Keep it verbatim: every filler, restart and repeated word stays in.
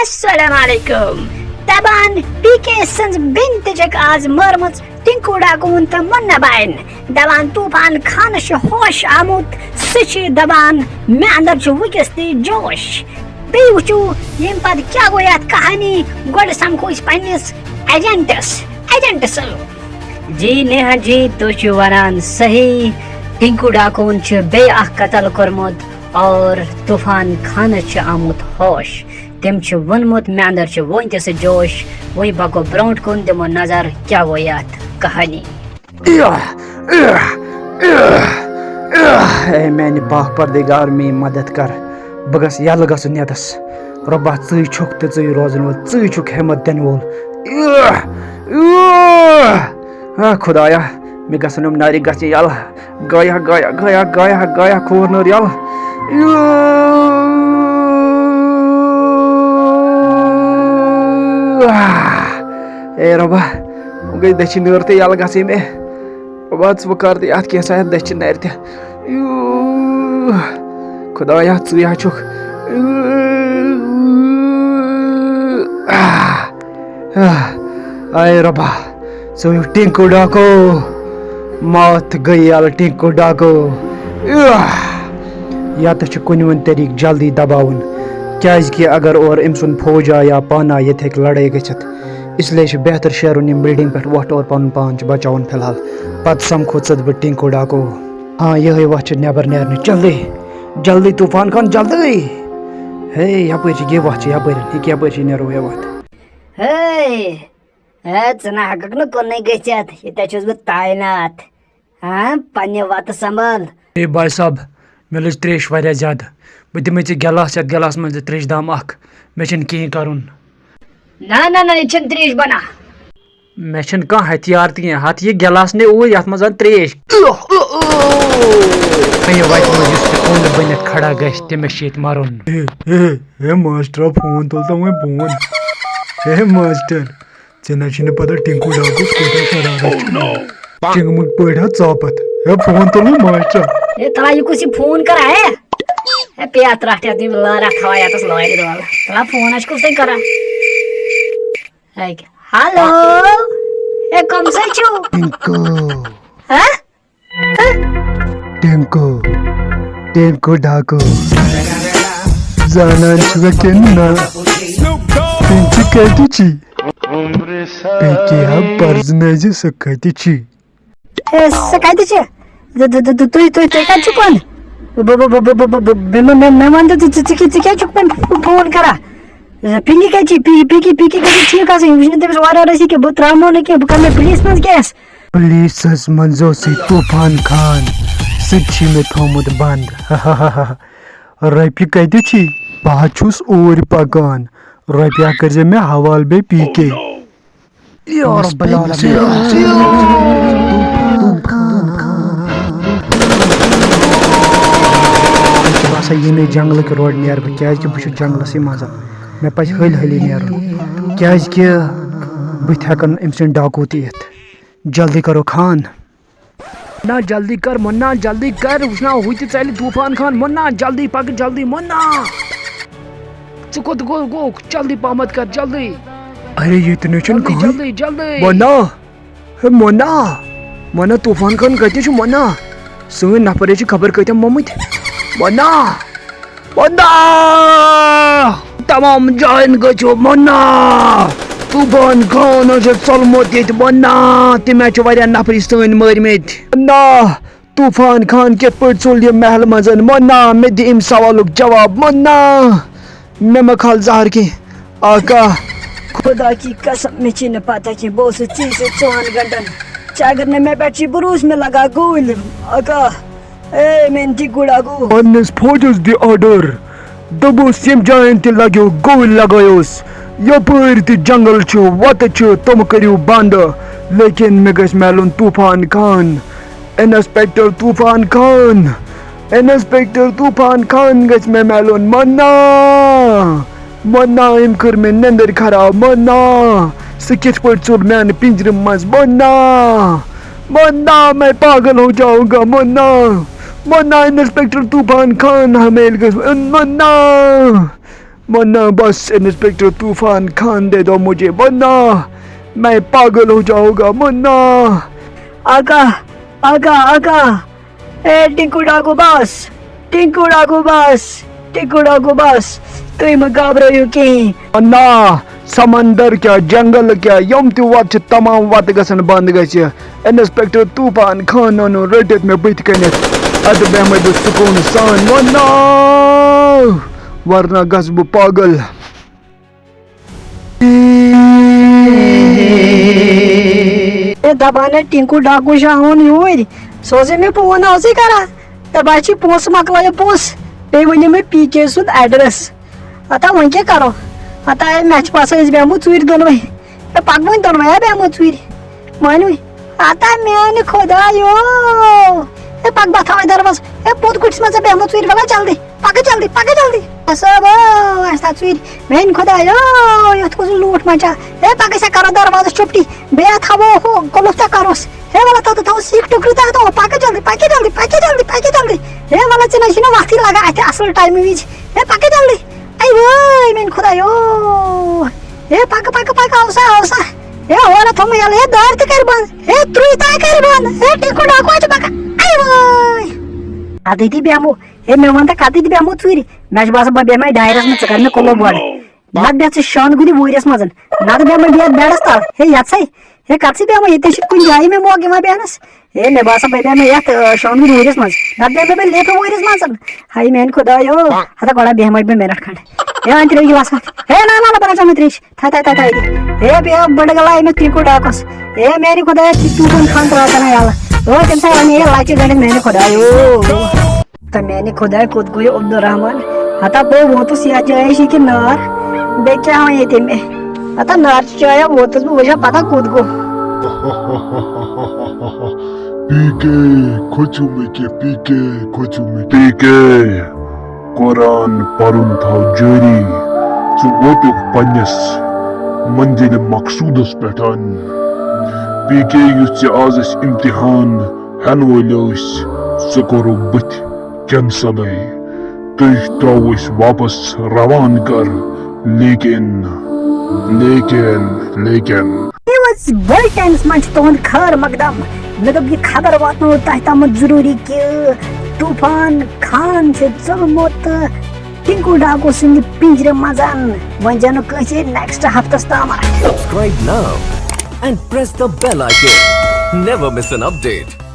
السلام علیکم۔ دپان پی کے سٕنٛز بیٚنہِ تہِ چھکھ آز مٲرمٕژ ٹِنکو ڈاکوٗن تہٕ مُنہ باین۔ دپان طوفان خانس چھُ ہوش آمُت، سُہ چھُ دپان مےٚ اندر چھُ وٕنکیٚس تہِ جوش۔ بیٚیہِ وٕچھِو ییٚمہِ پتہٕ کیٛاہ گوٚو یتھ کہانی۔ گۄڈٕ سمکھو أسۍ پننِس ایجنٹس۔ ایجنٹ صٲب۔ جی نیہا جی، تُہۍ چھِو ونان صحیح۔ ٹِنکو ڈاکوٗن چھُ بیٚیہِ اکھ قتل کوٚرمُت اور طوفان خانس چھُ آمُت ہوش۔ تٔمۍ چھُ ووٚنمُت، مےٚ اندر چھُ وُنہِ تہِ سُہ جوش۔ وۄنۍ پکو برونٛٹھ کُن، دِمو نظر کیٛاہ گوٚو یتھ کہانی۔ اے میانہِ پاک پردگار، میٲنۍ مدد کر، بہٕ گژھٕ یلہٕ گژھُن یتس۔ رۄبا، ژٕے چھُکھ تہٕ ژٕے روزن وول، ژٕے چھُکھ ہمت دِنہٕ وول۔ آ خدایا، مےٚ گژھن یِم نرِ گژھِ یلہٕ۔ گایا گایا گایا گایا گایا کھوٗر نٔر یلہٕ۔ اے رۄبا، وۄنۍ گٔے دٔچھِنۍ نٔر تہِ یلہٕ گژھٕنۍ مےٚ۔ رۄبا، ژٕ وۄنۍ کر تہٕ یتھ کینٛژھا یتھ دٔچھِنۍ نرِ تہِ۔ خدایا، ژٕے ہا چھُکھ۔ آہ، آہ، آے رۄبا، ژٕ ٹِنکو ڈاکو، ماتھ گٔے یَلہٕ ٹِنکو ڈاکو۔ آہ، یَتَس چھُ کُنہِ وُنہِ طریٖقہٕ جلدی دباوُن، کیٛازِکہِ اگر اورٕ أمۍ سُنٛد فوج آو یا پانہٕ آو، ییٚتہِ ہیٚکہِ لڑٲے گٔژھِتھ۔ اس لیے چھُ بہتر شیرُن یِم building پٮ۪ٹھ وۄٹھ اور پَنُن پان چھُ بچاوُن فی الحال۔ پَتہٕ سَمکھو ژٕ تہٕ بہٕ ٹِنکو ڈاکو۔ ہاں، یِہوٚے وَتھ چھِ نٮ۪بر نیرنٕچ۔ جلدی، جلدی طوفان خان، جلدی۔ ہے، یپٲرۍ چھِ یہِ وَتھ چھِ یپٲرۍ، یہِ کہِ یپٲرۍ چھِ نیرو یہِ وَتھ۔ ہے، ہے، ژٕ نہ ہٮ۪ککھ نہٕ کُنُے گٔژھِتھ، ییٚتہِ چھُس بہٕ تعینات۔ ہاں، پننہِ وَتہٕ سنبھال۔ ہے بھائی صاحب، مےٚ لٔج ترٛیش واریاہ زیادٕ۔ بہٕ دِمے ژےٚ گِلاس، یَتھ گِلاس منٛز ژےٚ ترٛیش دام اکھ۔ مےٚ چھُنہٕ کِہیٖنۍ کَرُن۔ نہ، نہ، نہ، ییٚتہِ چھَنہٕ ترٛیش بَنان۔ مےٚ چھُنہٕ کانٛہہ ہتھیار تہِ کینٛہہ۔ ہتھ یہِ گِلاس نے اوٗرۍ، یَتھ منٛز زَن ترٛیش۔ یہِ وَتہِ منٛز یُس تہِ کوٚنٛڈ بٔنِتھ کھڑا گژھِ، تٔمِس چھُ ییٚتہِ مَرُن۔ ہے، ہے، ہے، ماسٹرا، فون تُل تہٕ وۄنۍ بۄن۔ ہے، ماسٹر، ژےٚ نہ چھُے نہٕ پتہ ٹِنکو ڈاکوٗ کوٗتاہ شرارت چھُ۔ چِنٛگمہٕ پٲٹھۍ ہا ژاپت۔ ہے، فون تُل وۄنۍ ماسٹر۔ ہے، تَلہ یہِ کُس یہِ فون کران، ہے؟ ہے، پیٚیہِ اَتھ ترٛٹھ یَتھ، ییٚمۍ لٲر اَتھ تھاوان یَتَس لٲرِ دٲل۔ تَلہ فون ہا چھُ کُس تام کران۔ ہے، ہیلو۔ ہے، کَم سا چھِو؟ ٹِنکو۔ ہہ؟ ہہ؟ ٹِنکو۔ ٹِنکو ڈاکو۔ زانان چھُکھا کِنہٕ نہ؟ پِنکی کَتہِ چھِ؟ پِنکی ہا پرزنٲوزِ، سۄ کَتہِ چھِ؟ ہے، سۄ کَتہِ چھِ؟ تُہۍ، تُہۍ، تُہۍ، تُہۍ کَتہِ چھِو پانہٕ؟ بہٕ، بہٕ، بہٕ، بہٕ، بہٕ، بہٕ، بہٕ، مےٚ، مےٚ، مےٚ وَن تہٕ ژٕ، ژٕ، ژٕ کیٛاہ، ژٕ کیٛازِ چھُکھ وۄنۍ فون کران؟ پِنکی کَتہِ چھِ؟ پی-، پِنکی، پِنکی گژھِ ٹھیٖک آسٕنۍ۔ یہِ وٕچھ نہٕ تٔمِس اورٕ یورٕ أسۍ یہِ کینٛہہ۔ بہٕ ترٛاومو نہٕ کینٛہہ، بہٕ کَرٕ مےٚ پُلیٖس منٛز کیس۔ پُلیٖسَس منٛز اوسُے طوٗفان خان، سُہ تہِ چھُے مےٚ تھوٚومُت بنٛد۔ رۄپیہِ کَتہِ چھِ؟ بہٕ حظ چھُس اوٗرۍ پَکان۔ رۄپیہِ ہا کٔرۍزِ مےٚ حوالہٕ بیٚیہِ پی کے۔ یا رب العالمین۔ باسان ییٚمے جنگلٕکۍ روڈ نیرٕ بہٕ، کیٛازِکہِ بہٕ چھُس جنگلسٕے منٛز۔ مےٚ پَزِ حٲلۍ حٲلی نیرُن، کیٛازِکہِ بہٕ تہِ ہٮ۪کَن أمۍ سٕنٛدۍ ڈاکوٗ تہِ یِتھ۔ جلدی کرو خان۔ نہ جلدی کر منا، جلدی کر، وٕچھنا ہُہ تہِ ژَلہِ طوٗفان خان۔ منا جلدی پکھ، جلدی منا۔ ژٕ کوٚت گوٚو، گوٚو؟ جلدی پہمتھ کر، جلدی۔ ارے ییٚتہِ نَے چھُنہٕ جلدی، کٕہٕنۍ۔ جلدی، جلدی۔ منا، ہے منا، منا طوٗفان خان کتہِ چھُ منا؟ سٲنۍ نفر ہے چھِ خبر کۭتیاہ مۄمٕتۍ۔ منا۔ منا! تمام جاین گٔژھِو منا! طوفان خان حظ چھُ ژوٚلمُت ییٚتہِ منا! تٔمۍ حظ چھِ واریاہ نفری سٲنۍ مٲرمٕتۍ۔ منا! طوفان خان کِتھ پٲٹھۍ ژوٚل یہِ محلہٕ منٛز؟ منا! مےٚ دِ اَمہِ سوالُک جواب۔ منا! مےٚ مہ کھال زہر کینٛہہ۔ آقا! خدا کی قسم، مےٚ چھے نہٕ پتہ کینٛہہ۔ بہٕ اوسُس ژےٚ سۭتۍ ژۄن گھنٹن۔ ژےٚ اگر نہٕ مےٚ پٮ۪ٹھ چھُے بروسہٕ، مےٚ لگا گوٗلۍ۔ آقا! اے مینتی گُڑا گوٗ۔ پننِس فوجس دِ آرڈر، دوٚپُس، ییٚمہِ جایَن تہِ لگیو گوٗلۍ لگٲیوس، یپٲرۍ تہِ جنگل چھُ، وتہٕ چھِ، تِم کٔرِو بنٛد، لیکن مےٚ گژھِ میلُن طوفان خان، انسپیکٹر طوفان خان، انسپیکٹر طوفان خان گژھِ مےٚ میلُن۔ منا! منا، أمۍ کٔر مےٚ نیٚنٛدٕر خراب۔ منا، سُہ کِتھ پٲٹھۍ ژوٚل میانہِ پِنجرِ منٛز؟ منا، منا، میں پاگل ہو جاؤں گا۔ منا، منا، انسپیکٹر طوفان خان ہمیں گژھِ۔ منا، منا، بس انسپکٹر طوفان خان دے دو مجھے، منا، میں پاگل ہو جاؤں گا، منا۔ آقا، آقا، آقا، اے ٹِنکو ڈاکو بس، ٹِنکو ڈاکو بس، ٹِنکو ڈاکو بس، تُہۍ مہٕ گھبرٲیِو کِہیٖنۍ۔ منا، سمندر کیا، جنگل کیا، یِم تہِ وَتہٕ چھِ، تمام وَتہٕ گژھن بنٛد گژھِ۔ انسپکٹر طوفان خان ننو رٔٹِتھ مےٚ بٕتھِ کنٮ۪تھ۔ ادٕ بیٚہمَے بہٕ سکوٗن سان، منا، ورنہ گژھٕ بہٕ پاگل۔ اے دپان ہے ٹِنکو ڈاکو چھُ آمُت یوٗرۍ، سوزے مےٚ فون آزٕے کران۔ دپان چھِ پونٛسہٕ مۄکلٲیِو پونٛسہٕ، بیٚیہِ ؤنِو مےٚ پی کے سُنٛد ایڈرس۔ ہتا وۄنۍ کیٛاہ کرو؟ ہتا ہے مےٚ چھِ باسان أسۍ بیٚہمو ژوٗرِ دۄنوَے۔ ہے پکھ وۄنۍ دۄنوَے، ہے بیٚہمو ژوٗرِ۔ مٲنِو۔ ہتا میانہِ خۄدایو۔ ہے پکھ بہٕ تھاوے دروازٕ۔ ہے پوٚت کُٹھِس منٛز بیٚہمو ژوٗرِ، وَلہ جلدی۔ پکھ جلدی، پکھ جلدی۔ اے صٲب، اَسہِ تھاو ژوٗرِ۔ میانہِ خۄدایو، یَتھ کُس لوٗٹھ مچا۔ ہے پکھ أسۍ ہا کرو دروازس چُپٹی۔ بیٚیہِ ہا تھاوو ہُہ قُلُف تہِ کروس۔ ہے وَلہ تَتھ تھاوو سیٖکھ ٹُکرٕ تَتھ۔ او پکھ جلدی، پکھ جلدی، پکھ جلدی، پکھ جلدی۔ ہے وَلہ ژےٚ نہ چھُے نہٕ وقتٕے لگان اَتہِ اصل ٹایمہٕ وِزِ۔ ہے پکھ جلدی۔ اے وٲے میانہِ خۄدایو۔ ہے پکھ، پکھ، پکھ، آو سا، آو سا۔ ہے ہورٕ تھوٚو مےٚ یَلہٕ، ہے دارِ تہِ کَرِ بنٛد، ہے ترٛووِ تہِ کَرِ بنٛد، ہے ٹِنکو ڈاکو چھُ پکان۔ اے وٲے۔ اَتہِ تہِ بیٚہمو، ہے مےٚ وَن تہٕ کَتہِ تہِ بیٚہمو ژوٗرِ؟ مےٚ چھُ باسان بہٕ بیٚہمَے ڈایرَس منٛز، ژٕ کَر مےٚ قُلُف گۄڈٕ۔ نَتہٕ بیٚہہ ژٕ شانٛد گُدِ ووٗرِس منٛز، نَتہٕ بیٚہمَے بہٕ یَتھ بیڈَس تَل۔ ہے یَتھ سا، ہے کَتھ سا بیٚہمَے، ییٚتہِ چھُ کُنہِ جایہِ مےٚ موقعہٕ یِوان بیٚہنَس۔ ہے مےٚ باسان بہٕ بیٚہمَے یَتھ، آ، شانٛد گُدِ ووٗرِس منٛز، نَتہٕ بیٚہمَے بہٕ لیفہِ ووٗرِس منٛز۔ ہاے میٛانہِ خۄدایو، ہتا گۄڈٕ بیٚہمَے بہٕ مِنَٹ کھنٛڈ۔ ہے اَن ترٛیش گِلاس اَکھ۔ ہے نہ نہ نہ، بہٕ نہ چَمہٕ ترٛیش۔ تھاے، تھاے، تھاے، تھاے۔ ہے، بیٚیہِ بٔڑ گلا أمِس ٹِنکو ڈاکس۔ ہے، میانہِ خۄدایہ، ٹِنکو خان ترٛاو تَنہٕ یَلہٕ۔ او، تٔمۍ سا وَنہِ ہے لَچہِ گٔنٛڈِتھ میانہِ خۄدایو۔ تہٕ میانہِ خۄدایہ، کوٚت گوٚو یہِ عبدالرحمان؟ ہتا بہٕ ووتُس یَتھ جایہِ، یہِ چھِ ییٚکیٛاہ نار۔ بیٚیہِ کیٛاہ وَنہِ ییٚتہِ مےٚ؟ ہتا نارچہِ جایہ ووتُس بہٕ، وٕچھا پتہ کوٚت گوٚو۔ پی کے، کھوٚژِو مےٚ کینٛہہ، پی کے، کھوٚژِو مےٚ۔ پی کے۔ قرآن پرُن تھاو جٲری۔ ژٕ ووتُکھ پننِس منزلِ مقصودس پٮ۪ٹھ۔ پی کے، یُس ژےٚ آز أسۍ امتحان ہٮ۪نہٕ وٲلۍ ٲسۍ، سُہ کوٚرُکھ بٕتھِ کینسلٕے۔ تُہۍ ترٛاوو أسۍ واپس روان گرٕ، لیکن، لیکن، لیکن۔ یہِ اوس بٔڑ ٹینس منٛز چھُ تُہُنٛد خٲر مقدم۔ مےٚ دوٚپ، یہِ خبر واتناوو تۄہہِ تامَتھ ضروٗری کہِ طوفان خان چھُ ژوٚلمُت ٹِنکو ڈاکو سٕنٛدِ پِنجرِ منٛز۔ وۄنۍ زینو کٲنٛسہِ نیکسٹ ہفتس تامَتھ۔ Subscribe now and press the bell icon. Never miss an update.